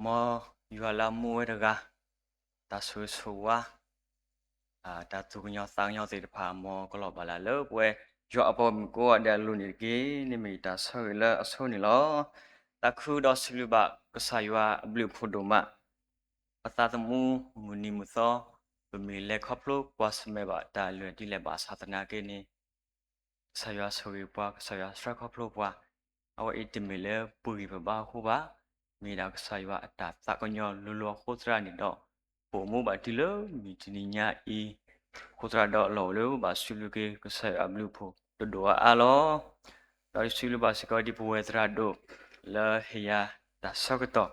မ်ယွၤလၢအမူဝဲတဂၤ, တၢ်ဆိၣ်ဂ့ၤဆိၣ်ဝါ, တၢ်သူၣ်ကညီၤသးကညီၤသ့ၣ်တဖၣ် မ်ကလီၤဘၣ်လၢပဝဲယွၤအပှၤမုၣ်ကိးဂၤဒဲးအလိၤန့ၣ်တက့ၢ်. န့ၣ်မ့ၢ်ယတၢ်ဆၢဂ့ၤလၢအဆိန့ၣ်လီၤ. သးခုဒီးစံးဘျုးဘၣ်ကစၢ်ယွၤအဘျုးအဖှိၣ်ဒိၣ်မး, ပသးသမူမုၢ်နံၤမုၢ်သီ ပမ့ၢ်လဲၤခီဖျိကွၢ်ဆၢၣ်မဲာ်ဘၣ်တၢ်အလုၢ်အဒံးလဲၣ်ဘၣ်ဆၣ်သနာ်က့န့ၣ် ကစၢ်ယွၤဆိၣ်ဂ့ၤပှၤ, ကစၢ်ယွၤဆှၢခီဖျိပှၤ, အဝဲအံၤတမ့ၢ်လၢပဂံၢ်ပဘါအဃိဘၣ်, မ့ၢ်ဒၣ်ကစၢ်ယွၤအတၢ်သးကညီၤလိၤလိၤအဃိသတးန့ၣ်ဒီး ပအိၣ်မူဘၣ်တုၤလၢမုၢ်တနံၤညါအံၤ, အဃိသတးဒီးလီၢ်အိၣ်လၢပဘၣ်စံးဘျုးက့ၤကစၢ်ယွၤအဘျုးအဖှိၣ်တဒိၣ်အါအါလီၤ. ဒီးယစံးဘျုးဘၣ်စ့ၢ်ကီးဒ်ပဝဲသရၣ်ဒိၣ် လၢဟ့ၣ်ယၤတၢ်ဆၢကတီၢ်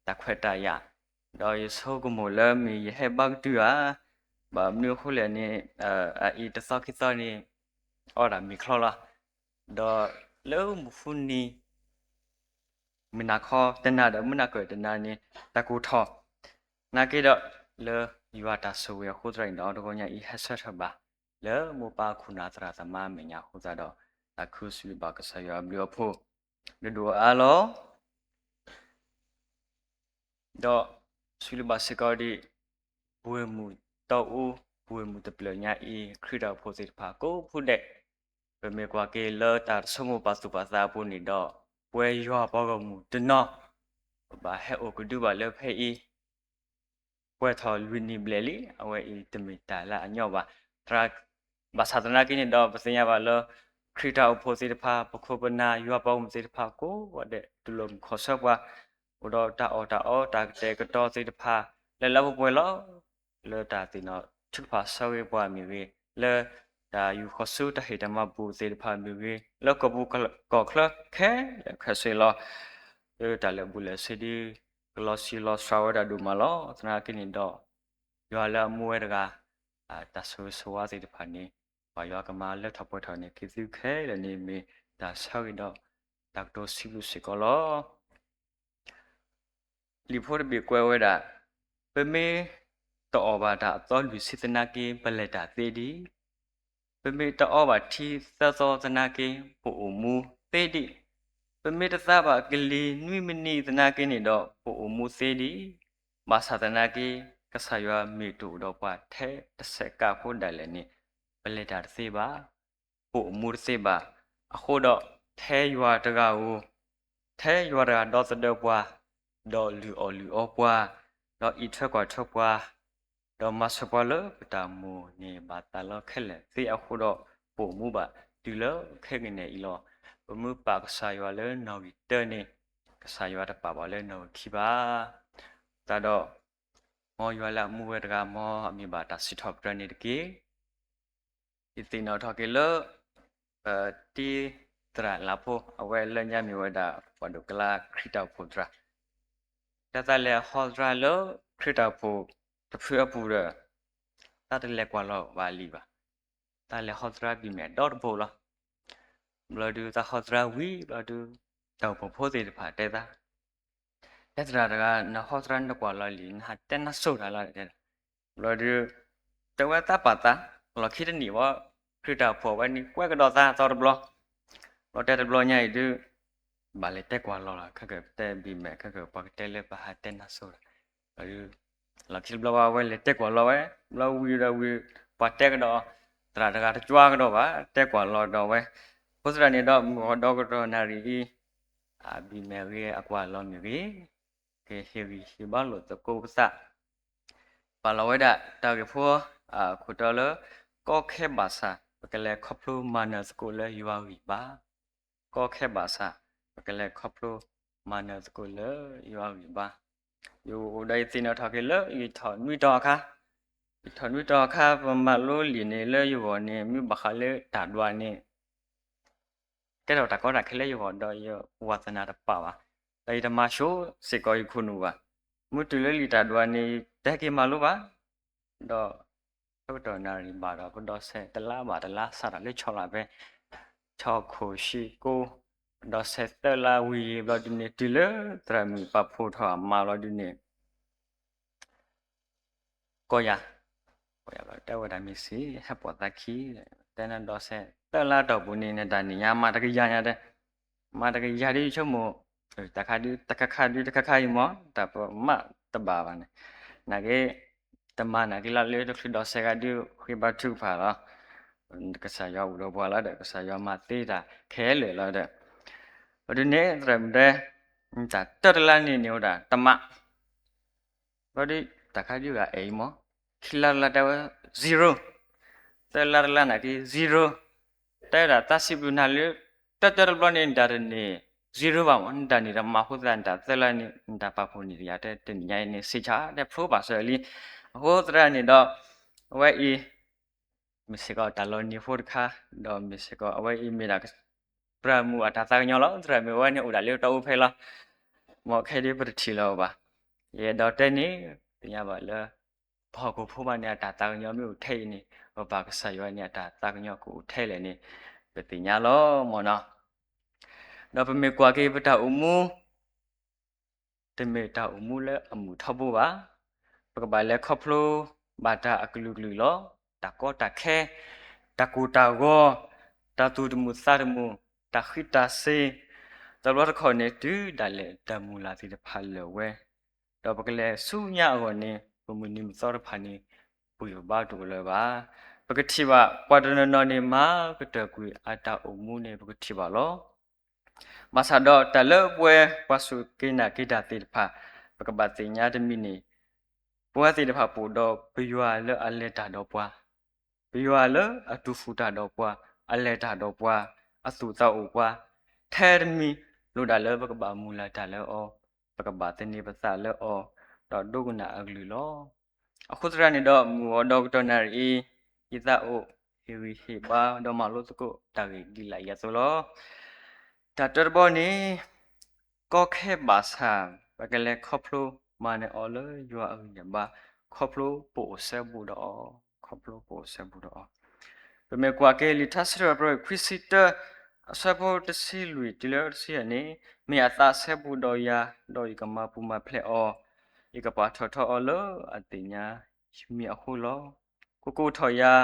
တၢ်ခွဲးတၢ်ယာ်, ဒီးယဆိကမိၣ်လၢမ့ၢ်ယဟဲဘါကတုၤဧါ, ဘၣ်မနုၤအဃိလဲၣ်န့ၣ် အအံၤတသီခံသီန့ၣ် အီၣ်တၢ်မ့ၤချီလီၤ. ဒီးလၢမုၢ်ဃုနံၤ မုၢ်နၤခီတနၤဒီးမုၢ်နၤကၢၢ်တနၤန့ၣ် တၢ်ကိၢ်ထီၣ်, နာ်က့ဒီး လၢယွၤတၢ်ဆိၣ်ဂ့ၤအဃိသတးန့ၣ်ဒီး တဂီၤညါအံၤဟဲဆၢထၢၣ်ဘၣ် လၢမိၢ်ပၢ်ခိၣ်နၢ်သရၣ်သမါအမဲာ်ညါအဃိသတးဒီး သးခုစံးဘျုးဘၣ်ကစၢ်ယွၤအဘျုးအဖှိၣ် ဒိၣ်ဒိၣ်အါအါလီၤ. ဒီးစံးဘျုးဘၣ်စ့ၢ်ကီးဒ် ပဝဲမုၢ်တီအူ ပဝဲမုၢ်တဖျၢၣ်ညါအံၤ ခရံာ်တၢ်အိၣ်ဖှိၣ်သ့ၣ်တဖၣ်ကိးဖုဒဲး ပမ့ၢ်ကွၢ်က့ၤလၢတၢ်တဆိကမိၣ်ပာ်သူၣ်ပာ်သးအပူၤန့ၣ်ဒီး ပဝဲယွၤပှၤဂီၢ်မုၢ်တနီၤ ပဘၣ်ဟဲအိၣ်ကဒုဘၣ်လၢဖဲအံၤ ပှဲၤထီၣ်လွံၢ်နံၣ်ဘျဲၣ်လံ, အဝဲအံၤတမ့ၢ်တၢ်လၢအညီဘၣ်. သရၣ်, ဘၣ်ဆၣ်သနာ်က့န့ၣ်ဒီး ပသ့ၣ်ညါဘၣ်လၢ ခရံာ်တၢ်အိၣ်ဖှိၣ်သ့ၣ်တဖၣ် ပခိၣ်ပနၢ်ယွၤပှၤဂီၢ်မုၢ်သ့ၣ်တဖၣ်ကိးဂၤဒဲး တူၢ်လိာ်မုာ်ခီၣ်ဆၢပှၤ, အိၣ်ဒီးတၢ်အီၣ်တၢ်အီတၢ်ကတဲာ်ကတီၤသ့ၣ်တဖၣ် လၢလၢပှဲၤပှဲၤလီၤ. လၢတၢ်သ့ၣ်နီၣ်ထုကဖၣ်ဆၢဂ့ၤပှၤမ့ၢ်ဂ့ၤ, လၢတၢ်ယူၢ်ဃီၤဆူတၢ်ဟ့ၣ်တၢ်မၤဘူၣ်သ့ၣ်တဖၣ်မ့ၢ်ဂ့ၤ, လၢကီၢ်ပူၤကီၢ်ချၢခဲလၢာ်ခဲဆ့လီၤ. လၢတၢ်လဲၤဘူးလဲၤဆ့ဒု ကလီၤဆံးလီၤစှၤဝဲဒၣ်ဒိၣ်မးလီၤ. သနာ်က့န့ၣ်ဒီး ယွၤလၢအမူဝဲတဂၤ တၢ်ဆိၣ်ဂ့ၤဆိၣ်ဝါသ့ၣ်တဖၣ်န့ၣ် ပှၤယွၤကမၤလၢထီၣ်ပှဲၤထီၣ်န့ၣ် က့ၤသုခဲလၢာ်န့ၣ်မ့ၢ်တၢ်ဆၢဂ့ၤဒီး တၢ်ကတိၤစံးဘျုးစ့ၢ်ကီးလီၤ. လံာ်ဖိတဘ့ၣ်ကွဲးဝဲဒၣ်, ပမ့ၢ်တအီၣ်ဘၣ်တၢ်အသီလွံၢ်ဆံသနာ်က့ ပလဲၤတၢ်သ့ဒံး, ပမ့ၢ်တအီဘၣ်ထံသၢသီသနာ်က့ ပအိၣ်မူသ့ဒံး, ပမ့ၢ်တသါဘၣ်ကလံၤနွံမံးနံးသနာ်က့န့ၣ်ဒီး ပအိၣ်မူသ့ဒံး, ဘၣ်ဆၣ်သနာ်က့ ကစၢ်ယွၤမ့ၢ်တအိၣ်ဒီးပှၤထဲတစဲးကးဖိဒၣ်လဲာ်န့ၣ် ပလဲၤတၢ်တသ့ဘၣ်, ပအိၣ်မူတသ့ဘၣ်. အဃိဒီး ထဲယွၤတဂၤဧိၤ, ထဲယွၤတဂၤဒီသဒၢပှၤ, ဒီးလုၢ်အီၣ်လုၢ်အီပှၤ, ဒီးအံးထွဲကွၢ်ထွဲပှၤ, ဒီးမၤစၢၤပှၤလၢပတၢ်မိၣ်န့ၣ် ဘၣ်သးလီခဲလၢာ်သ့အဃိဒီး ပအိၣ်မူဘၣ်တုၤလၢခဲကနံၣ်အံၤလီၤ. ပမ့ၢ်ပာ်ကစၢ်ယွၤလၢနီၣ်ဂံၢ်တၢန့ၣ် ကစၢ်ယွၤတပာ်ဘၣ်လၢနီၣ်ဂံၢ်ခံဘၣ်. သတးဒီး မ်ယွၤလၢအမူဝဲတဂၤ မ်အမ့ၢ်ဘၣ်တၢ်စံးထီၣ်ပတြၢၤန့ၣ်တက့ၢ်. ယသ့ၣ်နီၣ်ထီၣ်က့ၤလၢ ပတံၤသရၣ်လၤဖိ အဝဲလၢညါမ့ၢ်ဝဲဒၣ် ပှၤဒိၣ်ကလါခရံာ်တၢ်အိၣ်ဖှိၣ်သရၣ်, တၢ်သးလဲၤဟီသရၣ်လၢခရံာ်တၢ်အိၣ်ဖှိၣ်တဖုအပူၤဒီး တၢ်တလဲၤကွၢ်လီၤဘၣ်လံဘၣ်. တၢ်လဲၤဟီသရၣ်ဘံၣ်မဲာ်ဒီတဘိလီၤ. ဘျီဒုးတၢ်ဟီသရၣ်ဝံၤဘျီဒုး တၢ်အိၣ်ဖှိၣ်ဖိသ့ၣ်တဖၣ်တဲသး တဲသရၣ်တဂၤ နဟီသရၣ်နကွၢ်လီၤလံ နဟးတဲနၢ်စိၤတၢ်လီၤ. ဘျီဒုး တဲဝဲသးပာ်သး လီၢ်ခံတနံၣ်ဝဲ ခရံာ်တၢ်အိၣ်ဖှိၣ်ဝဲန့ၣ် ကွဲးကဒီးသးသီတဘျီ, ဘျီတဲတဘျီညါအံၤဒုး ဘၣ်လဲၤတဲကွၢ်လီၤလီၤ ခဲကတဲဘံၣ်မဲာ် ခဲကပှၤကတဲလၢပဟးတဲနၢ်စိၤတၢ် ဘျီဒုး လီၢ်ခံတဘျီဝဲ အဝဲလဲၤတဲကွၢ်လီၤဝဲ, ဘျီဝံၤဒီးဝံၤ ပှၤတဲကဒီး သရၣ်တဂၤတကွၢ်ကဒီးဘၣ် တဲကွၢ်လီၤဒီးဝဲ, အဃိသတးန့ၣ်ဒီး မုၢ်ဂီၤဒီကတီၢ်နၣ်ရံၣ်အံၤ အဘံၣ်မဲာ်ဂ့ၤ အကွၢ်လီၤမ့ၢ်ဂ့ၤ, ကဟ့ၣ်ဂံၢ်ဟ့ၣ်ဘါလိာ်သကိးပသး, ပာ်လီၤဝဲဒၣ်တၢ်ဂ့ၢ်ဖိ အခိၣ်တီလၢ ကီခဲဘၣ်ဆၣ် ပကလဲၤခီဖျိမၤနၢၤသကိးလၢယွၤဂံၢ်ဘါ, ကီခဲဘၣ်ဆၣ် ပကလဲၤခီဖျိမၤနၢၤသကိးလၢယွၤဂံၢ်ဘါ. ယအိၣ်ဒီးယသ့ၣ်နီၣ်ထီၣ်က့ၤလၢ ယထီၣ်နွံတီၤအခါ, ယထီၣ်နွံတီၤအခါ ပမၤလိလံာ်န့ၣ်လၢယဂီၢ်န့ၣ် မ့ၢ်ဘၣ်ဃးလၢတၢ်ဒွးန့ၣ် ကဲထီၣ်တၢ်ကီတၢ်ခဲလၢယဂီၢ်ဒီးယဝါသနာတပာ်ဘၣ်, ဒီးယတမၤဆိစ့ၢ်ကီးယခိၣ်နူာ်ဘၣ်. မ့ၢ်တုၤလၢလံာ်တၢ်ဒွးန့ၣ် တဟဲက့ၤမၤလိဘၣ်, ဒီး ဆၢကတီၢ်နၣ်ရံၣ်ဘၣ်ဒီး ပဒိးစဲးတလါဘၣ်တလါ စးထီၣ်လၢဆီၣ်လၢဖဲ ဆီၣ်ခိၣ်ဆံးကိ, ပဒိးစဲးသၢလါဝံၤဘျီဒုးန့ၣ် တုၤလၢသရၣ်မုၣ်ပာ်ဖှိၣ်ထီၣ်အမါဘျီဒုးန့ၣ် ကီၢ်ယၤ, ကီၢ်ယၤဘျီတဲဝဲဒၣ်မ့ၢ်စ့ၢ် ဟဲပိာ်သးခံ, တဲနဒိးစဲးသၢလါတီၢ်ပူၤန့ၣ် နတၢ်နံၣ်ညါမၤတကယၤညါတဲ, မၤတကယၤဒ်ယဆိကမိၣ် တၢ်ခါဒုး တၢ်ခါခါဒုး တၢ်ခါခါအံၤမ့ၢ် တၢ်ပမၤတဘၣ်ဘၣ်န့ၣ်, နာ်က့ တမၤနာ်က့လီၤလၢတချုးဒီးစဲးဂၤဒုး ဃ့ဘါထုကဖၣ်လီၤ. ကစၢ်ယွၤအိၣ်ဒီးပှၤလီၤဒီး ကစၢ်ယွၤမၤသ့တၢ်ခဲလၢာ်လီၤဒီး, ဘၣ်ဒုးန့ၣ် သရၣ်မုၣ်တဲ တၢ်တၢတလါန့ၣ်န့ၣ်အိၣ်ဒၣ်တမး ဘၣ်ဒုး တၢ်ခါဒုးဂၤအဲၣ်အံၤမ့ၢ်, ခံလါတလါတဲဝဲ zero, သၢလါတလါနာ်က့ zero, တဲဒၣ်သးစံးဘျုးနၤလၢ တၢတၢတဘျီန့ၣ် နတၢ်တန့ၢ် zero ဘၣ်မ့ၢ် နတၢ်န့ၢ်တမးအဃိသတး နတၢ်သၢလါန့ၣ် နတၢ်ပာ်ဖှိၣ်န့ၢ်တယၤတဲ တနံၤညါအံၤန့ၣ် စံးဆၣ်တဲဖျိဘၣ်စၢၤလံ. အဃိသတးန့ၣ်ဒီး အဝဲအံၤ မ့ၢ်စ့ၢ်ကီးတၢ်လီၤနံၤဖိတခါ, ဒီးမ့ၢ်စ့ၢ်ကီးအဝဲအံၤမ့ၢ်ဒၣ် သရၣ်မုၣ်အတၢ်သးကညီၤလီၤ. သရၣ်မုၣ်အဝဲန့ၣ်အိၣ်ဒၣ်လၢတၢ်အိၣ်ဖဲလီၤ. မ်ခဲဒုးပတထံၣ်လၢၤဘၣ်. ယအဲၣ်ဒိးတဲန့ၣ် သ့ၣ်ညါဘၣ်လၢ ပှၤဟီၣ်ခိၣ်ဖိဘၣ်န့ၣ် အတၢ်သးကညီၤမ့ၢ်အိၣ်ထဲအံၤန့ၣ် ပပၢ်ကစၢ်ယွၤန့ၣ် အတၢ်သးကညီၤကအိၣ်ထဲလဲၣ်န့ၣ် ပသ့ၣ်ညါလီၤမ့ၢ်နီၤ. ဒီးပမ့ၢ်ကွၢ်က့ၤပတၢ်အိၣ်မူ တမ့ၢ်တၢ်အိၣ်မူလၢအမုာ်ထီဘိဘၣ်. ပကဘၣ်လဲၤခီဖျိဘၣ်တၢ်အကလုာ်ကလုာ်လီၤ. တၢ်ကီတၢ်ခဲ, တၢ်ကိၢ်တၢ်ဂီၤ, တၢ်သူၣ်တမုာ်သးတမုာ်, တၢ်ဃံးတၢ်စ့ၤ, တဘျီတခီၣ်န့ၣ် တုၤဒၣ်လဲာ်တၢ်မုၢ်လၢ်သ့ၣ်တဖၣ်လၢာ်ဝဲ, ဒီးပကလဲၤဆူညါအဂီၢ်န့ၣ် ပမုၢ်နံၤမုၢ်သီတဖၣ်န့ၣ် ပှ့ၤပဘါတအိၣ်လၢၤဘၣ်. ပကထံၣ်ဘၣ် ပှၤတနီၤနီၤန့ၣ် မၤကတၢၢ်ကွံာ်အတၢ်အိၣ်မူန့ၣ် ပကထံၣ်ဘၣ်လီၤ. ဘၣ်ဆၣ်ဒီးတၢ်လၢပဝဲပှၤစူၢ်က့ၤနာ်က့ၤတၢ်သ့ၣ်တဖၣ် ပကဘၣ်သ့ၣ်ညါတမံၤန့ၣ်, ပဝဲသ့ၣ်တဖၣ်ပအိၣ်ဒီးပယွၤလၢအလဲၤတၢ်ဒီးပှၤ, ပယွၤလၢအတူၢ်ဃူၣ်တၢ်ဒီးပှၤ, အလဲၤတၢ်ဒီးပှၤ, အသူၣ်သးအိၣ်ပှၤ, ထဲတမံၤလိၣ်ဒၣ်လၢပကဘၣ်မုၢ်လၢ်တၢ်လၢအီၤ, ပကဘၣ်သန့ၤပသးလၢအီၤ, ဒီးဒိကနၣ်အကလုၢ်လီၤ. အဃိသတးန့ၣ်ဒီး မုၢ်အိၣ်ဒီးကတီၢ်နၣ်ရံၣ်အံၤ, ယသးအိၣ်ဟ့ၣ်ဂံၢ်ဟ့ၣ်ဘါ ဒီးမၤလိသကိးတၢ်ဂ့ၢ်ဒ်လာ်အံၤအသိးလီၤ. တၢ်တၢတဘီန့ၣ်, ကီခဲဘၣ်ဆၣ် ပကလဲၤခီဖျိမၤနၢၤအီၤလၢယွၤအဂံၢ်အဘါ, ခီဖျိပအိၣ်စဲဘူးဒီးအီၤ, ခီဖျိပအိၣ်စဲဘူးဒီးအီၤ. ပမ့ၢ်ကွၢ်က့ၤလံာ်ထါစံးထီၣ်ပတြၢၤ ခွံဆံတၢ, အဆၢဖိတဆံလွံၢ်တုၤလၢတဆံယဲၢ်န့ၣ်, မ့ၢ်အသးစဲဘူးဒီးယၤ, ဒီးယကမၤပူၤမၤဖျဲးအီၤ, ယကပာ်ထီၣ်ထီအီၤလၢအသ့ၣ်ညါမံၤအဃိလီၤ. ကကိးထီၣ်ယၤ,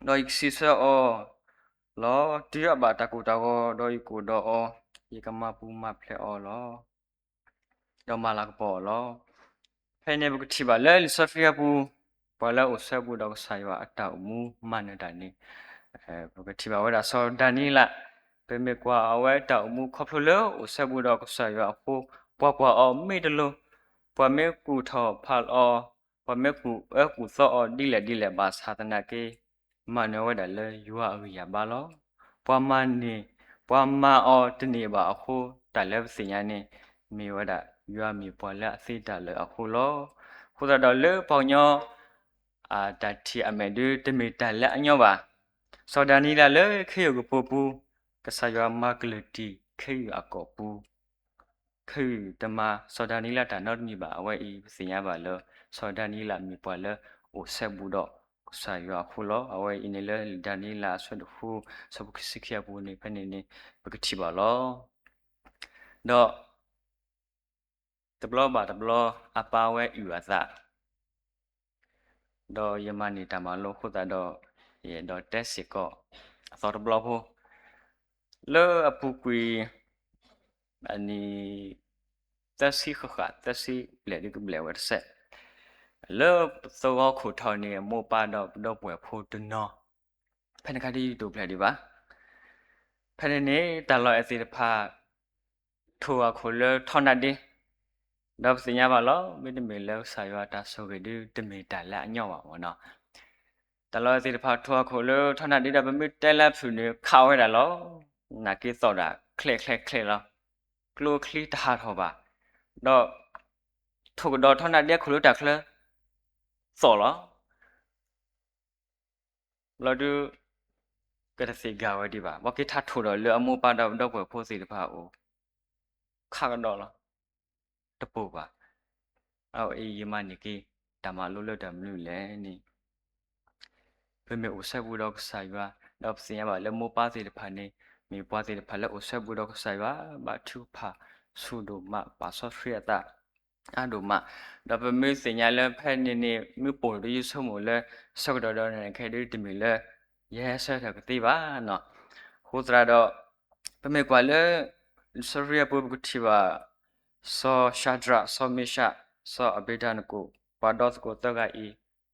ဒီးယကစံးဆၢအီၤလီၤ. တုၤအဘၣ်တၢ်ကိၢ်တၢ်ဂီၤ ဒီးယကအိၣ်ဒီးအီၤ, ယကမၤပူၤမၤဖျဲးအီၤလီၤ. ဒီးမၤလၤကပီၤအီၤလီၤ. ဖဲန့ၣ်ပကထံၣ်ဘၣ်လၢလံာ်စီဆှံအပူၤ, ပှၤလၢအအိၣ်စဲဘူးဒီးကစၢ်ယွၤအတၢ်အိၣ်မူမၤနၢၤတၢ်န့ၣ်, ပကထံၣ်ဘၣ်ဝဲဒၣ်စီၤဒၤနံယ့လး, ပမ့ၢ်ကွၢ်အဝဲတၢ်အိၣ်မူခီဖျိလၢအိၣ်စဲဘူးဒီးကစၢ်ယွၤအဃိ, ပှၤကွၢ်အီၤမ့ၢ်တလိၤ, ပှၤမ့ၢ်ကူၣ်ထီၣ်ဖးလီၤအီၤ, ပှၤမ့ၢ်ကူၣ်အၢကူၣ်သီအီၤဒ်လဲၣ်ဒ်လဲၣ်ဘၣ်ဆၣ်သနာ်က့ မၤနၢၤဝဲဒၣ်လၢယွၤအဂံၢ်ယၤဘါလီၤ. ပှၤမၤန့ၢ်, ပှၤမၤအီၤတန့ၢ်ဘၣ်အဃိ, တၢ်လၢပသ့ၣ်ညါန့ၣ် မ့ၢ်ဝဲဒၣ်ယွၤမ့ၢ်ပှၤလၢအသ့တၢ်လၢာ်အဃိလီၤ. အဃိသတးဒီးလၢပှၤကညီ အတၢ်ထံၣ်အမဲာ်ဒုးတမ့ၢ်တၢ်လၢအညီဘၣ်. စီၤဒၤနံယ့လးလၢခ့ယုၢ်ကပူၤပူၤ, ကစၢ်ယွၤမၤကလုၢ်တံၢ်ခ့ယုၢ်အကီၢ်ပူၤ ခ့ယုၢ်တမၤစီၤဒၤနံယ့လးတၢ်နီတမံၤဘၣ်. အဝဲအံၤပသ့ၣ်ညါဘၣ်လၢ စီၤဒၤနံယ့လးမ့ၢ်ပှၤလၢအိၣ်စဲဘူးဒီးကစၢ်ယွၤအဃိလီၤ. အဝဲအံၤန့ၣ်လၢဒၤနံယ့လးအဆၢဒိၣ်ဃု ဆၢဖိခံဆံခံအပူၤန့ၣ် ဖဲန့ၣ်န့ၣ် ပကထံၣ်ဘၣ်လီၤ. ဒီး တဘျီဘၣ်တဘျီ အပၢ်ဝဲအုၣ်အသး ဒီးယမၤန့ၢ်တၢ်မၤလိအဃိသတးဒီး ယအဲၣ်ဒိးတဲစ့ၢ်ကီး အသီတဘျီဖိ လၢအပူၤကွံာ် အနံၣ် သၢဆံဃၣ်ဃၣ် သၢဆံဘျဲၣ်ဒုးကဘျဲၣ်ဝဲတစဲး လၢပသဝီခိၣ်ထီၣ်န့ၣ် အမိၢ်ပၢ်ဒီးပဒီပုၢ်ဝဲၢ်ဖိတနီၤ ဖဲန့ၣ်ခါဒ်ယတအိၣ်ဖျဲၣ်ဒံးဘၣ်. ဖဲန့ၣ်န့ၣ် တၢ်လီၢ်အဲၣ်သ့ၣ်တဖၣ် ထိၣ်အခိၣ်လၢထီနၢ်ဒ့, ဒီးပသ့ၣ်ညါဘၣ်လီၤ မ့တမ့ၢ်လၢကစၢ်ယွၤတၢ်ဆိၣ်ဂ့ၤဒုး တမ့ၢ်တၢ်လၢအညီဘၣ်မ့ၢ်နီၤ. တၢ်လီၢ်အဲၣ်သ့ၣ်တဖၣ်ထိၣ်အခိၣ်လၢထီနၢ်ဒ့ဒီး ပမ့ၢ်တဲလၢဖုၣ်န့ၣ် ခးဝဲဒၣ်လီၤ. နာ်က့သီၣ်ဒၣ် ချဲးချဲးချဲးလီၤ. ကျိချံတဟးထီၣ်ဘၣ်. ဒီး ထိၣ်ကဒီးထီနၢ်ဒ့အခိၣ်လၢတၢ်ချၢ သီၣ်လီၤ. လီၤဒုး ကတသ့ၣ်ဂၤဝဲဒံးဘၣ်. ဘၣ်က့ၤထါထိၣ်ဒီးလၢအမိၢ်ပၢ်ဒီးပဒီပုၢ်ဝဲၢ်ဖိသ့ၣ်တဖၣ်အအိၣ် ခးကဒီးလီၤ. တပိၢ်ဘၣ်. အဝဲအံၤယမၤန့ၢ်က့ၤ တၢ်မၤလိလၢတၢ်မနုၤလဲၣ်န့ၣ် ပမ့ၢ်အိၣ်စဲဘူးဒီးကစၢ်ယွၤ ဒီးပသ့ၣ်ညါဘၣ်လၢမိၢ်ပၢ်သ့ၣ်တဖၣ်န့ၣ် မ့ၢ်ပှၤသ့ၣ်တဖၣ်လၢအိၣ်စဲဘူးဒီးကစၢ်ယွၤ ဘၣ်ထုကဖၣ်ဆူၣ်ဒိၣ်မး ပာ်စီဆှံအသး အါဒိၣ်မး, ဒီးပမ့ၢ်သ့ၣ်ညါလၢဖဲန့ၣ်န့ၣ် မ့ၢ်ပိာ်ဒုးယဆိကမိၣ်လၢ ဆၢကတီၢ်ဒီးန့ၣ်ခဲဒုးတမ့ၢ်လၢ ယဟဲဆၢထၢၣ်ကသ့ဘၣ်နီၤ. အဃိသတးဒီး ပမ့ၢ်ကွၢ်လၢ လံာ်စီဆှံအပူၤ ပကထံၣ်ဘၣ် စီၤၡၤဒြး, စီၤမ့ၡး, စီၤအဘ့းနကိၤ, ပှၤဒီသကိးသၢဂၤအံၤ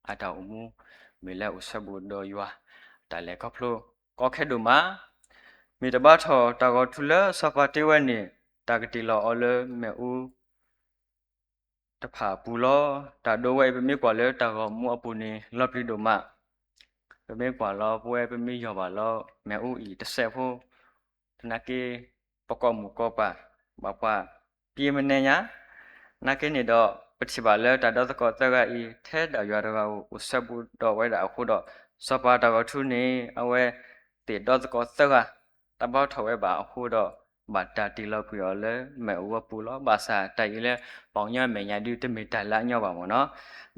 အတၢ်အိၣ်မူ မ့ၢ်လၢအိၣ်စဲဘူးဒီးယွၤ တၢ်လဲၤခီဖျိ ကီခဲဒိၣ်မး, မ့ၢ်တဘါထီၣ်တၢ်ဂီၤထူလၢစီၤပၤတ့ဝဲန့ၣ် တၢ်ကတ့ၢ်လီၤအီၤလၢမ့ၣ်အူ တဖၣ်အပူၤလီၤ. တၢ်ဒိဝဲအံၤ ပမ့ၢ်ကွၢ်လၢတၢ်ဂီၤမူအပူၤန့ၣ် လီၤပျံၤဒိၣ်မး, ပမ့ၢ်ကွၢ်လီၤ ပဝဲပမ့ၢ်ယီၢ်ဘၣ်လီၤ မ့ၣ်အူအံၤတစဲးဖိ သနာ်က့ ပကီၢ်မုၢ်ကီၢ်ပၤ ဘၣ်ပှၤပံမနဲညါ, သနာ်က့န့ၣ်ဒီး ပထံၣ်ဘၣ်လၢတၢ်ဒီသကိးသၢဂၤအံၤ ထဲဒၣ်ယွၤတဂၤဧိၤ အိၣ်စဲဘူးဒီးဝဲဒၣ်အဃိဒီး စီၤပၤတၢ်ဂီၤထူန့ၣ် အဝဲသ့ၣ်ဒီသကိးသၢဂၤ တၢ်ဘါထီၣ်ဝဲဘၣ်အဃိဒီး ဘၣ်တၢ်တ့ၢ်လီၤကွံာ်အီၤလၢမ့ၣ်အူအပူၤလီၤ. ဘၣ်ဆၣ်တၢ်အံၤလၢ ပှၤကညီအမဲာ်ညါဒုးတမ့ၢ်တၢ်လၢအညီဘၣ်မ့ၢ်နီၤ,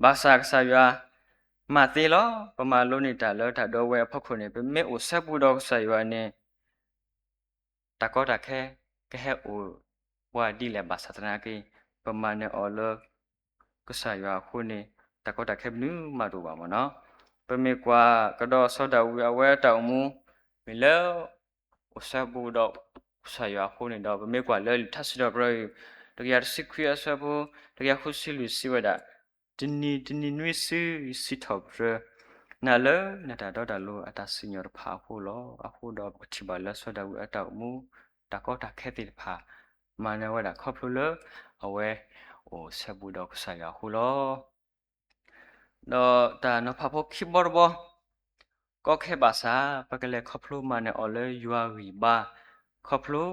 ဘၣ်ဆၣ်ကစၢ်ယွၤ မၤသ့လီၤ. ပမၤလိန့ၢ်တၢ်လၢတၢ်ဒိဝဲအဖီခိၣ်န့ၣ် ပမ့ၢ်အိၣ်စဲဘူးဒီးကစၢ်ယွၤန့ၣ် တၢ်ကီတၢ်ခဲ ကဟဲအိၣ်ပှၤဒ်လဲၣ်ဘၣ်ဆၣ်သနာ်က့ ပမၤနၢၤအီၤလၢ ကစၢ်ယွၤအဃိန့ၣ် တၢ်ကီတၢ်ခဲမနုၤမးတအိၣ်ဘၣ်မ့ၢ်နီၤ. ပမ့ၢ်ကွၢ်ကဒီးစီၤဒၤဝံးအဝဲအတၢ်အိၣ်မူ မ့ၢ်လၢ အိၣ်စဲဘူးဒီးကစၢ်ယွၤအဃိန့ၣ်ဒီး ပမ့ၢ်ကွၢ်လၢလံာ်ထါစံးထီၣ်ပတြၢၤ တကယၤတဆံခွံအဆၢဖိ တကယၤဃုဆံလွံၢ်စံးဝဲဒၣ်, တနံၤတနံၤနွံစုစံးထီၣ်ပတြၢၤ နၤလၢနတၢ်တီတၢ်လိၤအတၢ်စံၣ်ညီၣ်တဖၣ်အဃိလီၤ. အဃိဒီးပကထံၣ်ဘၣ်လၢစီၤဒၤဝံးအတၢ်အိၣ်မူ တၢ်ကီတၢ်ခဲသ့ၣ်တဖၣ် မၤနၢၤဝဲဒၣ်ခီဖျိလၢ အဝဲအိၣ်စဲဘူးဒီးကစၢ်ယွၤအဃိလီၤ. ဒီးတၢ်နီၤဖးဖိခံဘီတဘီ, ကီခဲဘၣ်ဆၣ် ပကလဲၤခီဖျိမၤနၢၤအီၤလၢယွၤဂံၢ်ဘါ ခီဖျိ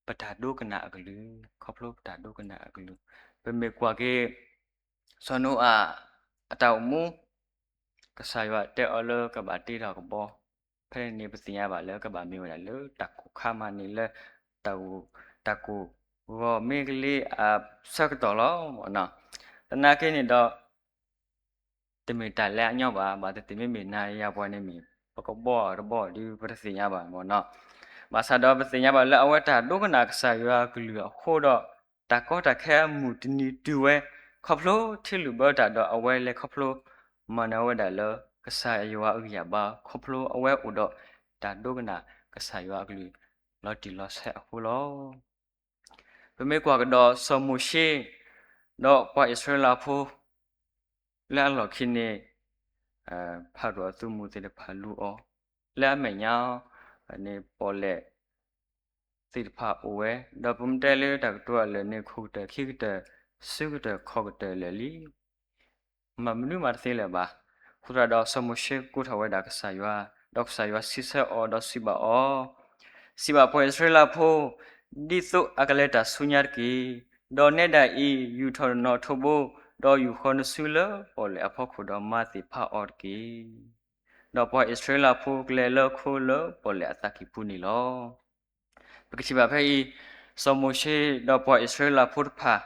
ပတၢ်ဒိကနၣ်အကလုၢ်, ခီဖျိပတၢ်ဒိကနၣ်အကလုၢ်, ပမ့ၢ်ကွၢ်က့ၤ စီၤနိအၤ အတၢ်အိၣ်မူ ကစၢ်ယွၤတဲအီၤလၢကဘၣ်တ့ထီၣ်ကဘီ, ဖဲန့ၣ်န့ၣ် ပသ့ၣ်ညါဘၣ်လၢကဘၣ်မ့ၢ်ဝဲဒၣ်လၢတၢ်ကိၢ်ခါမၤန့ၣ်လၢ တၢ်ကိၢ်ဂီၤမ့ၢ်ကလံအဆၢကတီၢ်လီၤ. သနာ်က့န့ၣ်ဒီး တမ့ၢ်တၢ်လၢအညီဘၣ်, ဘၣ်သ့ၣ်သ့ၣ်မ့မ့ၢ်နၤယၤပှၤန့ၣ်မ့ၢ် ပကဘီအီၤတဘီဒုး ပတသ့ၣ်ညါဘၣ်မ့ၢ်နီၤ. ဘၣ်ဆၣ်ဒီးပသ့ၣ်ညါဘၣ်လၢအဝဲတၢ်ဒိကနၣ်ကစၢ်ယွၤအကလုၢ်အဃိဒီး တၢ်ကီတၢ်ခဲအမုၢ်တနံၤတုၤဝဲ ခီဖျိထံလုၣ်ဘၢတၢ်ဒီးအဝဲလဲၤခီဖျိ မၤနၢၤဝဲဒၣ်လၢ ကစၢ်ယွၤအဂံၢ်အဘါ ခီဖျိအဝဲအိၣ်ဒီး တၢ်ဒိကနၣ်ကစၢ်ယွၤအကလုၢ် လီၤတံၢ်လီၤဆဲးအဃိလီၤ. ပမ့ၢ်ကွၢ်ကဒီးစီၤမိၤၡ့ ဒီးပှၤအံၣ်စရ့လးဖိ လၢအလီၢ်ခံန့ၣ် ဖၤရိၤအသုးမုၢ်သ့ၣ်တဖၣ်လူၤအီၤ လၢအမဲာ်ညါန့ၣ် ပီၣ်လဲၣ်သ့ၣ်တဖၣ်အိၣ်ဝဲ, ဒီးပမ့ၢ်တဲလၢတၢ်ကတိၤအလၢာ်န့ၣ် ခိၣ်ကတၢၢ် ခံကတၢၢ် ဆံကတၢၢ်ခီၣ်ကတၢၢ်လၢာ်လံ. မၤမနုၤမးတသ့လၢၤဘၣ်. အဃိသတးဒီးစီၤမိၤၡ့ကိးထီၣ်ဝဲဒၣ်ကစၢ်ယွၤ, ဒီးကစၢ်ယွၤစံးဆၢအီၤဒီးစံးဘၣ်အီၤ, စံးဘၣ်ပှၤအံၣ်စရ့လးဖိ, ဒ်သိးအကလဲၤတၢ်ဆူညါတက့ၢ်. ဒီးနဲဒၣ်အံၤ ယူာ်ထီၣ်နနီၣ်ထိးဘိ, ဒီးယူာ်ဃီၤနစုလၢပီၣ်လဲၣ်အဖီခိၣ်ဒီးမၤသ့ၣ်ဖးအီၤတက့ၢ်. ဒီးပှၤအံၣ်စရ့လးဖိကလဲၤလၢခိလၢပီၣ်လဲၣ်အသးကံၢ်ပူၤန့ၣ်လီၤ. ပကထံၣ်ဘၣ်ဖဲအံၤ, စီၤမိၤၡ့ဒီးပှၤအံၣ်စရ့လးဖိတဖၣ်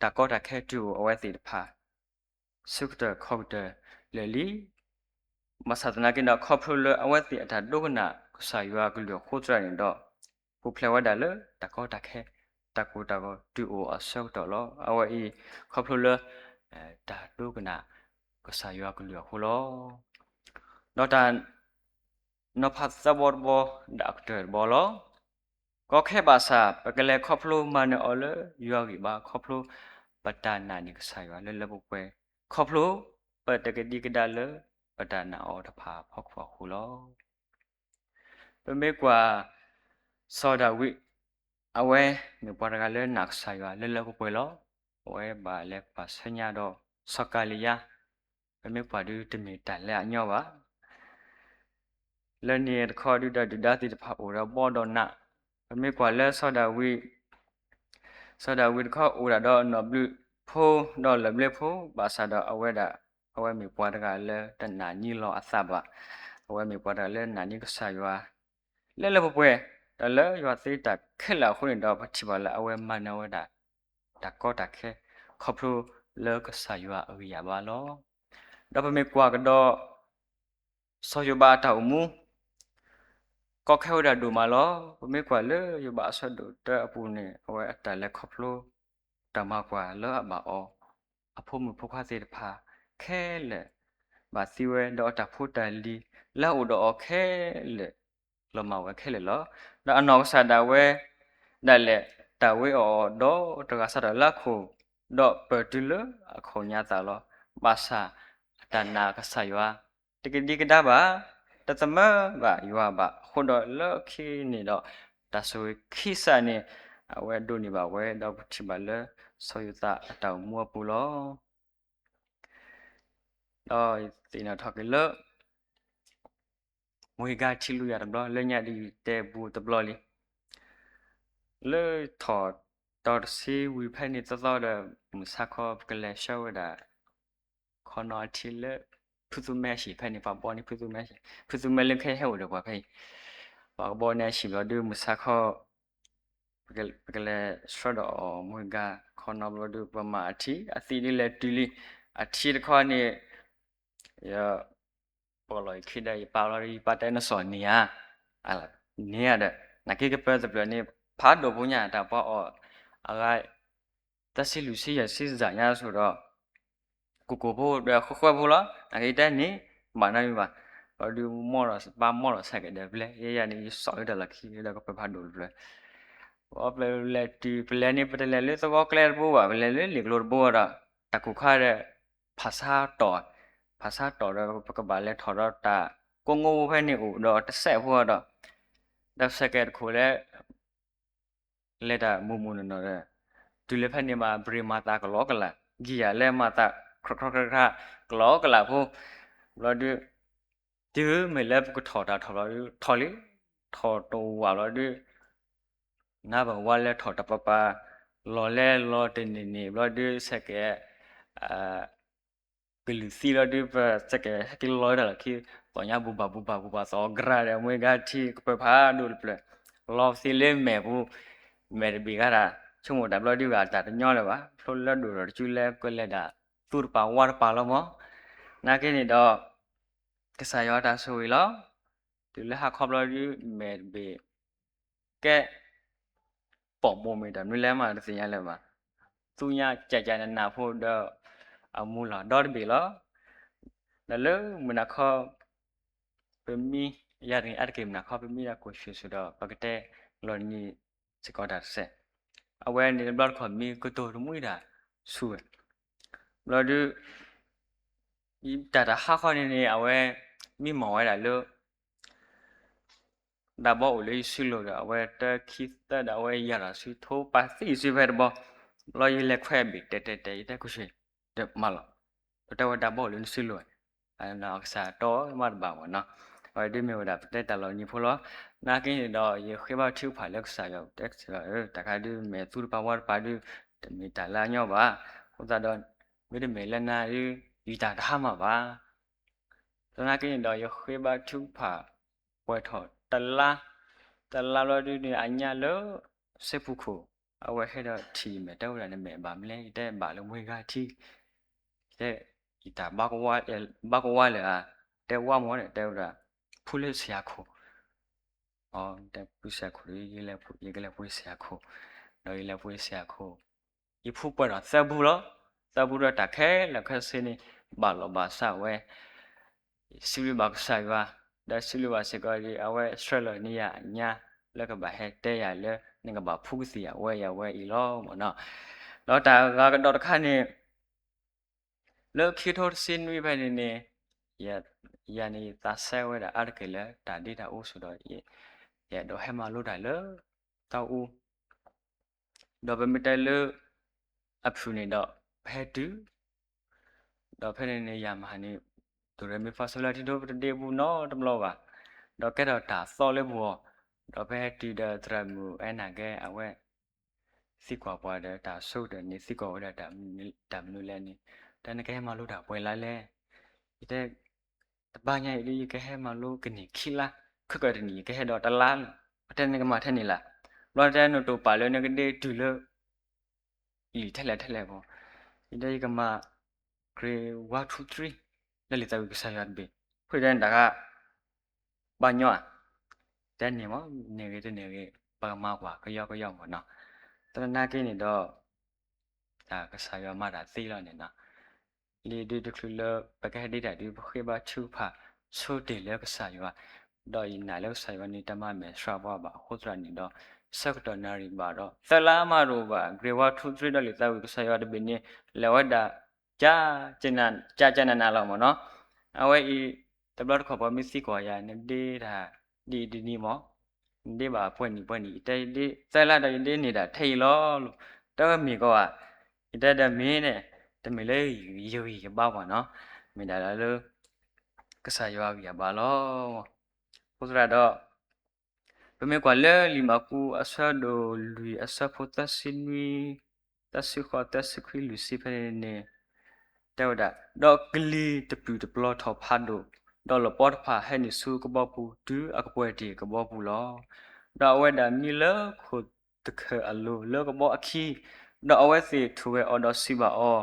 တၢ်ကီတၢ်ခဲတုၤအိၣ်အဝဲသ့ၣ်တဖၣ် ဆံကတၢၢ်ခီၣ်ကတၢၢ်လၢာ်လံ. ဘၣ်ဆၣ်သနာ်က့ဒီး ခီဖျိလၢအဝဲသ့ၣ်အတၢ်ဒိကနၣ်ကစၢ်ယွၤအကလုၢ်အဃိသတးန့ၣ်ဒီး ပူၤဖျဲးဝဲဒၣ်လၢတၢ်ကီတၢ်ခဲ တၢ်ကိၢ်တၢ်ဂီၤတုၤအိၣ်အဆၢကတီၢ်လီၤ. အဝဲအံၤ ခီဖျိလၢ တၢ်ဒိကနၣ်ကစၢ်ယွၤအကလုၢ်အဃိလီၤ. ဒီးတၢ် နီၤဖးသၢဘီတဘီ ဒီးအကတၢၢ်တဘီလီၤ. ကီခဲဘၣ်ဆၣ် ပကလဲၤခီဖျိမၤနၢၤအီၤလၢယွၤဂံၢ်ဘါ ခီဖျိပတၢ်နာ်န့ၢ်ကစၢ်ယွၤလၢလၢပှဲၤပှဲၤ, ခီဖျိပတကဒံကဒါလၢပတၢ်နာ်အီၤတဖၣ်အဖီခိၣ်အဃိလီၤ. ပမ့ၢ်ကွၢ် စီၤဒၤဝံး အဝဲမ့ၢ်ပှၤတဂၤလၢနာ်ကစၢ်ယွၤလၢလၢပှဲၤပှဲၤလီၤ. အဝဲဘၣ်လဲၤကွၢ်ဆၢညါဒီးစီၤကၤလံယါ ပမ့ၢ်ကွၢ်ဒုးတမ့ၢ်တၢ်လၢအညီဘၣ်. လၢန့ၣ်တခီဒုးဒီးဒုၣ်ဒါသ့ၣ်တဖၣ်အိၣ်ဒီးဘီဒီးနး, ပမ့ၢ်ကွၢ်လၢစီၤဒၤဝံး စီၤဒၤဝံးတခီအိၣ်ဒၣ်ဒီးနီၣ်ဘျုးဖိ ဒီးလၢၢ်ဘျ့ဖိ ဘၣ်ဆၣ်ဒီးအဝဲဒၣ် အဝဲမ့ၢ်ပှၤတဂၤလၢတနာ်န့ၢ်လီၤအသးဘၣ်. အဝဲမ့ၢ်ပှၤတဂၤလၢနာ်န့ၢ်ကစၢ်ယွၤ လၢလၢပှဲၤပှဲၤ, ဒီးလၢယွၤသ့တၢ်ခဲလၢာ်အဃိန့ၣ်ဒီး ပထံၣ်ဘၣ်လၢအဝဲမၤနၢၤဝဲဒၣ် တၢ်ကီတၢ်ခဲ ခီဖျိလၢကစၢ်ယွၤအဂံၢ်အဘါလီၤ. ဒီးပမ့ၢ်ကွၢ်ကဒီး စီၤယိၤဘးအတၢ်အိၣ်မူ ကီခဲဝဲဒၣ်ဒိၣ်မးလီၤ. ပမ့ၢ်ကွၢ်လၢယိၤဘးအဆၢဒိၣ်တၢအပူၤန့ၣ် အဝဲအတၢ်လဲၤခီဖျိ တၢ်မၤကွၢ်လၢအဘၣ်အီၤ, အဖိမုၣ်ဖိခွါသ့ၣ်တဖၣ်ခဲလၢာ် ဘၣ်သံဝဲ, ဒီးအတၢ်ဖိတၢ်လံၤလၢအအိၣ်ဒီးအီၤခဲလၢာ် လီၤမၢ်ဝဲခဲလၢာ်လီၤ. ဒီးအနီၢ်ကစၢ်ဒၣ်ဝဲ ဒၣ်လဲာ်တၢ်ဝ့အီၤဒီးတဂၤစးထီၣ်လၢအခိၣ်, ဒီးပၢၢ်တုၤလၢအခီၣ်ညါသးလီၤ. ဘၣ်ဆၣ်အတၢ်နာ်ကစၢ်ယွၤ တကဒံကဒါဘၣ်. တသမၢဘၣ်ယွၤဘၣ်. အဃိဒီးလၢခံန့ၣ်ဒီး တၢ်ဆိၣ်ဂ့ၤခံစးန့ၣ် အဝဲဒိးန့ၢ်ဘၣ်ဝဲ ဒီးပထံၣ်ဘၣ်လၢစီၤယိၤသးအတၢ်အိၣ်မူအပူၤလီၤ. ဒီးသ့ၣ်နီၣ်ထီၣ်က့ၤလၢ မူဟ့ၤဂၤထံလူၤယၤတဘျီ လၢညါဒ်ယတဲဘူးတဘျီလံ. လၢထီၣ်တီတဆံဝံၤဖဲန့ၣ်သီသီဒီး မုၢ်ဆါခီပကလဲၤဆှၢဝဲဒၣ် ခီနီအထံလၢ ဖုသူမဲအဟံၣ်ဖဲန့ၣ် ပှၤဘီန့ၢ်ဖုသူမဲ, ဖုသူမဲလၢခဲအံၤဟဲအိၣ်ဒီးပှၤဖဲအံၤ, ပှၤကဘီန့ၢ်အဟံၣ်ဘျီဒုး မုၢ်ဆါခီ ပကလဲၤဆှၢဒီးအီၤ မူဟ့ၤဂၤခီနီဘျီဒုး ပမၤအထံ အသံဒ်လဲၤတုၤလံ. အထံတခီန့ၣ် ယ ပလီၢ်ယခံဒီး ယပာ်လီၤဒီး ယပာ်တဲနစီၣ်န့ၢ်ဧါ, န့ၢ်ဧါဒီး နာ်က့ကပၢသပျၢၤန့ၣ် ဖးဒိၣ်ဖိညါ တၢ်ပှၤအီၣ်အဂၤ တဆံလွံၢ်ဆံယဲၢ်ဆံစၢ်ညါဆိဒီး ကိၢ်ကိၢ်ဖိဒီးဃၢဃၢဖိလီၤ. နာ်က့တဲန့ၣ် ဘၣ်နီတမံၤဘၣ်. ဘျီဒုးမီၢ်ဒီး ဘၣ်မီၢ်ဒီးဆဲးကဲးဒီးပျဲ ယဲယၤန့ၣ် ယစီၣ်လၢတၢ်လီၢ်ခံဒီးကပၢၤဖးဒိၣ်တဖျၢၣ် ပလဲၤတုၤ ပလဲၤန့ၣ် ပတလဲၤလၢသဝီကျဲတဘိဘၣ်, ပလဲၤလၢလ့ၣ်ကျိၤတဘိဒီး တၢ်ကိၢ်ခါဒီး ဖးဆါတီၢ်, ဖးဆါတီၢ်ဒီး ပကဘၣ်လဲၤထီၣ်ဒီးတၢ်ကိးငိဖိဖဲန့ၣ်အိၣ်ဒီးတစဲးဖိဒီး ဒီးစဲးကဲးတခိၣ်လၢ လဲၤတၢ်မုၢ်မုၢ်နီၢ်နီၢ်ဒီး တုၤလၢဖဲန့ၣ်ဘၣ် ဘြ့ၤမၤသးကလီကလး, ဂံၢ်ယၤလဲမၤသး ခြီခြီခြီခြီ ကလီကလးဖိ, ဘျီဒုး တုၤမ့ၢ်လၢပကထီၣ်တၢ်ထီၣ်ဘျီဒုး ထီၣ်လံ, ထီၣ်တဝာ်ဘျီဒုး နါဘၣ်ဝါလဲၤထီၣ်တပၤပၤ, လီၤလဲလီၤတန့ၢ်န့ၣ် ဘျီဒုးစဲးကဲး ကလုာ်သံလီၤဒုး ပစဲးကဲးဟဲက့ၤလီၤဝဲဒၣ်လီၢ်ခံ, သီၣ်ညါဘူၣ်ဘၣ်ဘူၣ်ဘၣ်ဘူၣ်ဘၣ် သီၣ်အကရၢ်ဒီး မူဟ့ၤဂၤထံကပၢၤဖးဒိၣ်တဖျၢၣ်, လီၤသံလၢမဲာ်ပူၤ, မဲာ်တဘ့ၣ်ဂၤဒၣ် ဆိကမိၣ်တၢ်ဘျီဒုးဂၤတၢ်တညီလၢၤဘၣ်, ဖျိလၢဒိၣ်ထီၣ်တစုလဲ ပကလဲၤဒၣ်သူတပၤဝါတပၤလီၤမး. နာ်က့န့ၣ်ဒီး ကစၢ်ယွၤတၢ်ဆိၣ်ဂ့ၤလီၤ. တုၤလၢဟါခီဘျီဒုး မဲာ်တဘ့ၣ် ကဲ ပိာ်မိၣ်မ့ၢ်တၢ်မနုၤလဲၣ်မးတသ့ၣ်ညါလၢၤဘၣ်. သူညါကကနနၢ်ဖိဒီး အမူလီၤဒီတဘ့ၣ်လီၤ. ဒီးလၢမုၢ်နၤခီ ပမံ ယၤတဂ့ၤအါတက့ၢ်မုၢ်နၤခီ ပမံဒၣ်ကိၣ်ဆူၣ်ဆူၣ်ဒီး ပကတဲလီၤနံၤစ့ၢ်ကီးတၢ်တစဲး. အဝဲန့ၣ်တဘျီတခီၣ်မံကတိၤတမှံဒၣ်ဆူၣ်ဝဲ ဘျီဒုး တၢ်တဟါခီန့ၣ်န့ၣ် အဝဲ မံမီၢ်ဝဲဒၣ်လၢ ဒၣ်ဘီအိၣ်လၢယစုလိၤဒီး အဝဲတခံသၢဒီး အဝဲယၤထီၣ်ဆူထိပာ်သံဆူဖဲတဘီ, ဘျီယလဲၤခွဲးအဘ့ၣ်တဲတဲတဲ ယတဲကိၣ်ဆူၣ် တမၤလီၤ, ပတဲဝဲဒၣ်ဘီအိၣ်လၢနစုလိၤ, အကစၢ်တီမးတဘၣ်မ့ၢ်နီၤ, အဝဲဒုးမ့ၢ်ဝဲဒၣ်ပတဲတၢ်လီၤနံၤဖိလီၤ. နာ်က့န့ၣ်ဒီး ယဃ့ဘါထုကဖၣ်လၢကစၢ်ယွၤ ပတဲကစၢ်ယွၤဧၢ တၢ်ခါဒုးမ့ၢ်သူတပၤဝါတပၤဒုး တမ့ၢ်တၢ်လၢအညီဘၣ်, အဃိသတးဒီး မ့တမ့ၢ်လၢနၤဒုး ယတၢ်တဟါမၢ်ဘၣ် သနာ်က့န့ၣ်ဒီး ယဃ့ဘါထုကဖၣ် ပှဲၤထီၣ်တလါ, တလါဘျီဒုးန့ၣ် အညါလၢ စဲပူခိၣ်, အဝဲဟဲဒီးထံၣ်ယမဲာ် တဲဝဲဒၣ်နမဲာ်ဘၣ်မနုၤလဲၣ်, ယတဲဘၣ်လၢမူဟ့ၤဂၤထံ, ယတဲ ယတၢ်ဘၣ်ကဝါလၢၤဧါ, တဲဝါမ့ၢ်န့ၣ် တဲဝဲဒၣ် ဖုလၢစယၤခိၣ် တဲဖုစယၤခိၣ်ဒီး ယကလဲၤဖှ့စယၤခိၣ်, ဒီးယလဲၤဖှ့စယၤခိၣ်, ယဖုပှဲၤဒီးသၢဖုလီၤ. သၢဖုဒီးတၢ်ခဲလၢာ်ခဲဆ့န့ၣ် ဘၣ်လီၤဘၣ်စးဝဲ, စံးဘျုးဘၣ်ကစၢ်ယွၤ, ဒီးစံးဘျုးဘၣ်စ့ၢ်ကီးဒီး အဝဲဆှၢလီၤန့ၢ်ယၤအညါ လၢကဘၣ်ဟဲတဲယၤလၢ နကဘၣ်ဖှူကသံၣ်ယၤဝဲယၤဝဲအံၤလီၤမ့ၢ်နီၤ. ဒီးတၢ်ဂၤကဒီးတခါန့ၣ် လၢခံထိတဆံနွံဖဲန့ၣ်န့ၣ် ယၤန့ၣ်ယသးစဲဝဲဒၣ်အါတက့ၢ်လၢတၢ်ဒ့တၢ်အူစ့ၢ်ဒီး ယအဲၣ်ဒိးဟဲမၤလိတၢ်လၢ တၢ်အူ ဒီးပမ့ၢ်တဲလၢ အဖုၣ်န့ၣ်ဒီး ပဟဲတုၤ ဒီးဖဲန့ၣ်န့ၣ် ယၤမၤန့ၣ် ဒိၣ်ရဲမ့ၢ်ဖးဆိလၢထံဒိ ပတဒ့ဘူးနီတဘျီဘၣ်, ဒီးကဲထီၣ်တၢ်သီလၢပဂီၢ်, ဒီးပဟဲတုၤဒီးသရၣ်မုၣ်အဲၣ်နၤကဲ အဝဲ သံကွၢ်ပှၤဒီးတၢ်ဆိကတၢၢ်န့ၣ် သံကွၢ်ဝဲဒၣ် တၢ်မနုၤလဲၣ်န့ၣ်, တၢ်နကဟဲမၤလိတၢ်ပှဲၤလါလဲၣ်, ယတဲ တဘၣ်ညါအံၤဒ်ယကဟဲမၤလိကန့ၢ်ခံလါ, ခဲကတနံၣ်ယကဟဲဒီးတလါလီၤ, ပတဲနကမၤထဲန့ၣ်လၢ်, ဘျီတဲနတိာ်ပာ်လၢနကဒ့တုၤလၢ လံာ်ထဲလဲၣ်ထဲလဲၣ်ဘၣ်, ယတဲယကမၤ grade one two three လၢလံာ်သးဝံၣ်ကစၢ်ယွၤတဘ့ၣ်, ဖုတဲနတၢ်ဂၤ ဘၣ်ညီဧါ, တဲန့ၢ်မး န့ၢ်ဂ့ၤတန့ၢ်ဂ့ၤ ပကမၤကွၢ်ကယီကယီမ့ၢ်နီၤ, သနာ်က့န့ၣ်ဒီး တၢ်ကစၢ်ယွၤမၤတၢ်သ့လီၤန့ၣ်နီၤ, လံာ်ဒုးတချုးလၢပကဟဲဒ့တၢ်ဒုး ပဃ့ဘါထုကဖၣ် ဆိတ့ၢ်လၢကစၢ်ယွၤ, ဒီးယနာ်လၢကစၢ်ယွၤန့ၣ် တမၤမဲာ်ဆှးပှၤဘၣ်အဃိသတးန့ၣ်ဒီး ဆၢကတီၢ်နၣ်ရံၣ်ဘၣ်ဒီး သၢလါမးတအိၣ်ဘၣ် grade one two three ဒီးလံာ်သးဝံၣ် ကစၢ်ယွၤတဘ့ၣ်န့ၣ် လဲၤဝဲဒၣ် ကကနးနးလီၤမ့ၢ်နီၤ. အဝဲအံၤ တဘျီတခီၣ်ပှၤမ့ၢ်သံကွၢ်ယၤ နဒ့တၢ်ဒ်အံၤဒ်န့ၣ်မ့ၢ် နဒ့ဘၣ်ပှဲၤနံၣ်ပှဲၤနံၣ် ယတဲဒ့သၢလါဒီး ယဒ့န့ၢ်ဒၣ်ထဲအံၤလီၤ. တမ့ၢ်ကီးဘၣ် ယတဲဒီးမ့ၢ်န့ၣ် တမ့ၢ်လၢယဂံၢ်ယဘါပှၤနီၤ, မ့ၢ်ဒၣ်လၢ ကစၢ်ယွၤအဂံၢ်အဘါလီၤ. အဃိသတးဒီး ပမ့ၢ်ကွၢ်လၢလံာ်မၢ်ကူးအဆၢဒိၣ်လွံၢ်အဆၢဖိသၢဆံနွံ, သၢဆံဃိး သၢဆံခွံလွံၢ်ဆံဖဲန့ၣ်န့ၣ် တဲဝဲဒၣ်, ဒီးကလံၤတပျုာ်တပျီၤထီၣ်ဖးဒိၣ်, ဒီးလပီတဖၣ်ဟဲနုာ်ဆူကဘီပူၤ တုၤအကပှဲၤတ့ၢ်ကဘီပူၤလီၤ. ဒီးအဝဲဒၣ်မံလၢခိၣ်သခၢၣ်အလိၤလၢကဘီအခံ, ဒီးအဝဲသ့ၣ်ထိၣ်ဂဲၤအီၤဒီးစံးဘၣ်အီၤ,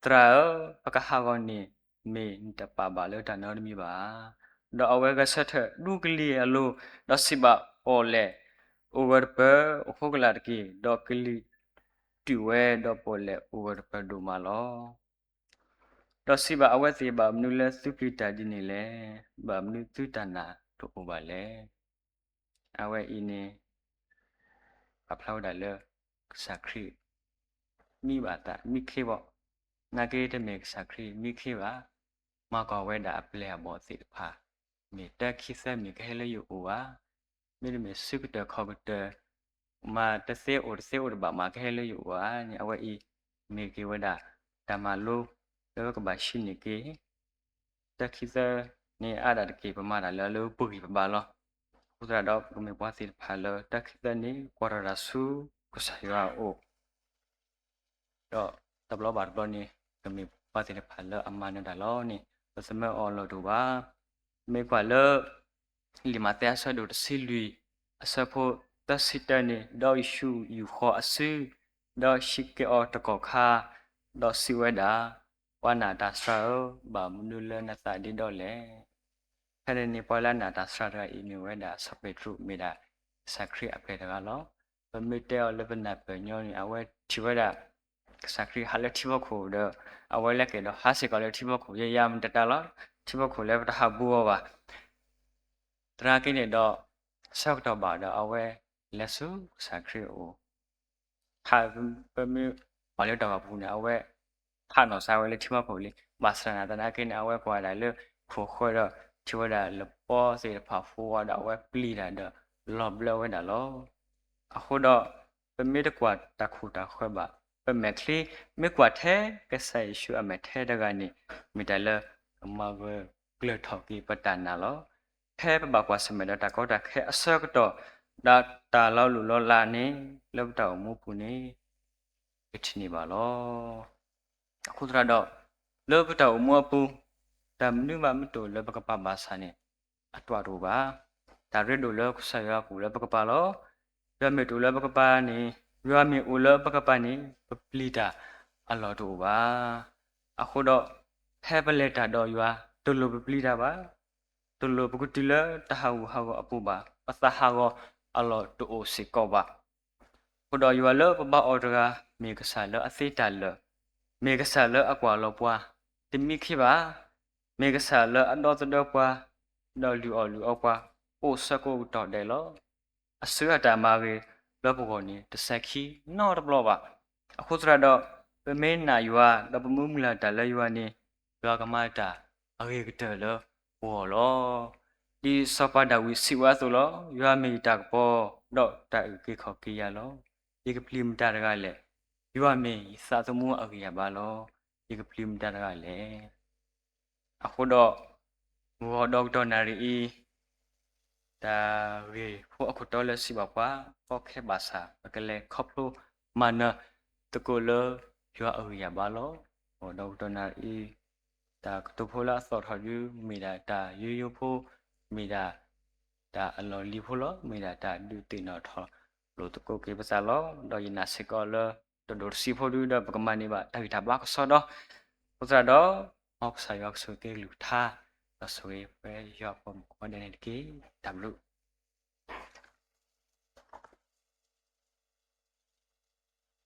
သရၣ်ဧၢ, ပကဟးဂီၤန့ၣ် မ့ၢ်နတပာ်ဘၣ်လၢတၢ်နီတမံၤဘၣ်. ဒီးအဝဲဂဲၤဆၢထၢၣ်ဒူကလံၤအလိၤ, ဒီးစံးဘၣ်အီၤလဲၣ်, အိၣ်ဂၢၢ်တပၢၢ်အိၣ်ဃိကလာ်တက့ၢ်. ဒီးကလံၤတုာ်ဝဲဒီးပီၣ်လဲၣ်အိၣ်ဂၢၢ်တပၢၢ်ဒိၣ်မးလီၤ. ဒီးစံးဘၣ်အဝဲသ့ၣ်, ဘၣ်မနုၤလၢသုပျံၤတၢ်ဒ်န့ၣ်လဲၣ်. ဘၣ်မနုၤသုတၢ်နာ်တအိၣ်ဘၣ်လဲၣ်. အဝဲအံၤန့ၣ် ပာ်ဖျါဝဲဒၣ်လၢ ကစၢ်ခရံာ် မံဘၣ်သး မံခ့ဘၣ်, နာ်က့တမ့ၢ်ကစၢ်ခရံာ်မံခ့ဘၣ်, မၤကွၢ်ဝဲဒၣ်အပျဲၢ်အဘီၣ်သ့ၣ်တဖၣ်, မ့ၢ်တၢ်ခံသၢမ့ၢ်ကဟဲလၢယအိၣ်ဧါ, မ့တမ့ၢ်ဆူကတၢၢ်ခီၣ်ကတၢၢ်, မၤတသ့အိၣ်တသ့အိၣ်တဘၣ်မးကဟဲလၢယအိၣ်ဧါန့ၣ် အဝဲအံၤ မ့ၢ်က့ၤဝဲဒၣ် တၢ်မၤလိ လၢပကဘၣ်ဆှၢန့ၢ်က့ၤ တၢ်ခံသၢန့ၣ်အါဒၣ်တက့ၢ် ပမၤတၢ်လၢအလၢပဂံၢ်ပဘါလီၤ. အဃိသတးဒီး ပကမ့ၢ်ပှၤသ့ၣ်တဖၣ်လၢတၢ်ခံသၢန့ၣ် ကွၢ်ထီၣ်တၢ်ဆူကစၢ်ယွၤအအိၣ် ဒီးတဘျီဘၣ်တဘျီန့ၣ် ကမ့ၢ်ပှၤသ့ၣ်တဖၣ်လၢအမၤနၢၤတၢ်လီၤန့ၣ် ပသမၢအီၤလီၢ်တအိၣ်ဘၣ်. မ့ၢ်ကွၢ်လၢ လံာ်မးသဲအဆၢဒိၣ်တဆံလွံၢ် အဆၢဖိသၢဆံတၢန့ၣ်, ဒီးယ့ၣ်ၡူးယူာ်ဃီၤအစု, ဒီးဟံးက့ၤအီၤတကီၢ်ခါ, ဒီးစံးဝဲဒၣ်, ပှၤနာ်တၢ်စှၤဧၢ, ဘၣ်မနုၤလၢနသးဒ့ဒီလဲၣ်. ဖဲန့ၣ်န့ၣ် ပှၤလၢအနာ်တၢ်စှၤတဂၤအံၤ မ့ၢ်ဝဲဒၣ်စီၤပ့းတရူး မ့ၢ်ဒၣ်ကစၢ်ခရံာ်အပျဲၢ်တဂၤလီၤ. ပမ့ၢ်တဲအီၤလၢပနၢ်ပၢၢ်ညီန့ၣ် အဝဲထံၣ်ဝဲဒၣ် ကစၢ်ခရံာ်ဟးလၢထံဖီခိၣ်ဒီး အဝဲလဲၤက့ၤဒီးဟးစ့ၢ်ကီးလၢထံဖီခိၣ် ယယါမတတၢ်လီၤ. ထံဖီခိၣ်လၢပတဟးဘူးအီၤဘၣ်. သနာ်က့န့ၣ်ဒီး ဆၢကတီၢ်ဘၣ်ဒီး အဝဲလဲၤဆူကစၢ်ခရံာ်အအိၣ် ဟး ပမ့ၢ်ပာ်လၢတၢ်ဂီၤပူၤန့ၣ် အဝဲ ဟးနီၢ်စါဝဲလၢထံဖီခိၣ်လံ. ဘၣ်ဆၣ်သနာ်က့န့ၣ် အဝဲကွၢ်ဒၣ်လၢခိၣ်ဃၢၤဒီး ထံၣ်ဝဲဒၣ်လပီသ့ၣ်တဖၣ်ဃိဝဲဒီး အဝဲပျံၤတၢ်ဒီး လီၤဘျၢဝဲဒၣ်လီၤ. အဃိဒီး ပမ့ၢ်တကွၢ်တၢ်ခိၣ်တၢ်ဃၢၤဘၣ်, ပမဲာ်ချံ မ့ၢ်ကွၢ်ထဲကစၢ်ယ့ၣ်ၡူးအမဲာ်ထဲတဂၤန့ၣ် မ့ၢ်တၢ်လၢကမၤဂၢၢ်ကျၢၤထီၣ်က့ၤပတၢ်နာ်လီၤ. ဖဲပဘၣ်ကွၢ်ဆၢၣ်မဲာ်ဒီးတၢ်ကီတၢ်ခဲအဆၢကတီၢ် ဒီးတၢ်လီၤလိၢ်လီၤလးန့ၣ် လၢပတၢ်အိၣ်မူအပူၤန့ၣ် ကထံၣ်န့ၢ်ဘၣ်လီၤ. အဃိသတးဒီး လၢပတၢ်အိၣ်မူအပူၤ တၢ်မနုၤဘၣ်မ့ၢ်တအိၣ်လၢပကပၤဘၣ်ဆၣ်န့ၣ် အတၢ်တအိၣ်ဘၣ်. တၢ်ရ့ဒိၣ်လၢကစၢ်ယွၤကအိၣ်လၢပကပၤလီၤ. ယွၤမ့ၢ်တအိၣ်လၢပကပၤန့ၣ်, ယွၤမ့ၢ်အိၣ်လၢပကပၤန့ၣ် ပပျံၤတၢ်အလီၢ်တအိၣ်ဘၣ်. အဃိဒီး ဖဲပလဲၤတၢ်ဒီးယွၤ တလိၣ်ပပျံၤတၢ်ဘၣ်. တလိၣ်ပကတုၤလၢတၢ်ဟးဂူာ်ဟးဂီၤအပူၤဘၣ်. ပသးဟးဂီၤအလီၢ်တအိၣ်စ့ၢ်ကီးဘၣ်. အဃိဒီးယွၤလၢပဘါအီၤတဂၤ မ့ၢ်ကစၢ်လၢအသ့တၢ်လၢာ်, မ့ၢ်ကစၢ်လၢအကွၢ်လီၤပှၤ တမံခ့ဘၣ်, မ့ၢ်ကစၢ်လၢအဒီသဒၢပှၤ ဒီးလုၢ်အီၣ်လုၢ်အီပှၤ အိၣ်ဆၢကိးကတီၢ်ဒဲးလီၤ. အစုအတၢ်မၤဂ့ၤလၢပဂီၢ်န့ၣ် တစဲးခံနီတဘျီဘၣ်. အဃိသတးဒီး ပမ့ၢ်နာ်ယွၤ ဒီးပမုၢ်မုၢ်လၢ်တၢ်လၢယွၤန့ၣ် ယွၤကမၤတၢ်အဂ့ၤကတၢၢ်လၢပဂီၢ်လီၤ. ဒ်စီၤပၤဒၤဝံးစံးဝဲအသိးလီၤ. ယွၤမ့ၢ်ယတၢ်ကပီၤ ဒီးတၢ်အုၣ်က့ၤခီၣ်က့ၤယၤလီၤ. ယကပျံၤမတၤတဂၤလဲၣ်. ယွၤမ့ၢ်ယသးသမူအဂံၢ်အဘါလီၤ. ယကပျံၤမတၤတဂၤလဲၣ်. အဃိဒီး မုၢ်ဂီၤဒီကတီၢ်နၣ်ရံၣ်အံၤ တၢ်ဂ့ၢ်ဖိအခိၣ်တီလၢစံးဘၣ်ပှၤ ဖီခဲဘၣ်ဆၣ် ပကလဲၤခီဖျိမၤနၢၤသကိးလၢယွၤအဂံၢ်အဘါလီၤ. ဒီးကတီၢ်နၣ်ရံၣ်အံၤ တၢ်ကတိၤဖိလၢအသီၣ်ထီၣ်ဒု မ့ၢ်ဒၣ်တၢ်ယိယိဖိ, မ့ၢ်ဒၣ်တၢ်အလီၢ်လံၤဖိလီၤ. မ့ၢ်ဒၣ်တၢ်ဒုးသ့ၣ်နီၣ်ထီၣ်လိာ်သကိးက့ၤပသးလီၤ. ဒီးယနာ်စ့ၢ်ကီးလၢ တဒိၣ်တဆံးဖိဒုဒီး ပကမၤန့ၢ်ဘၣ်တၢ်ဂံၢ်တၢ်ဘါကစီဒီ, အဃိသတးဒီး မ်ကစၢ်ယွၤကဆိၣ်ဂ့ၤက့ၤကလုၢ်ကထါ ဒီးဆိၣ်ဂ့ၤပှၤယွၤအဖိမုၣ်ဖိဒဲးန့ၣ်တက့ၢ်. တၢ်ဘျုး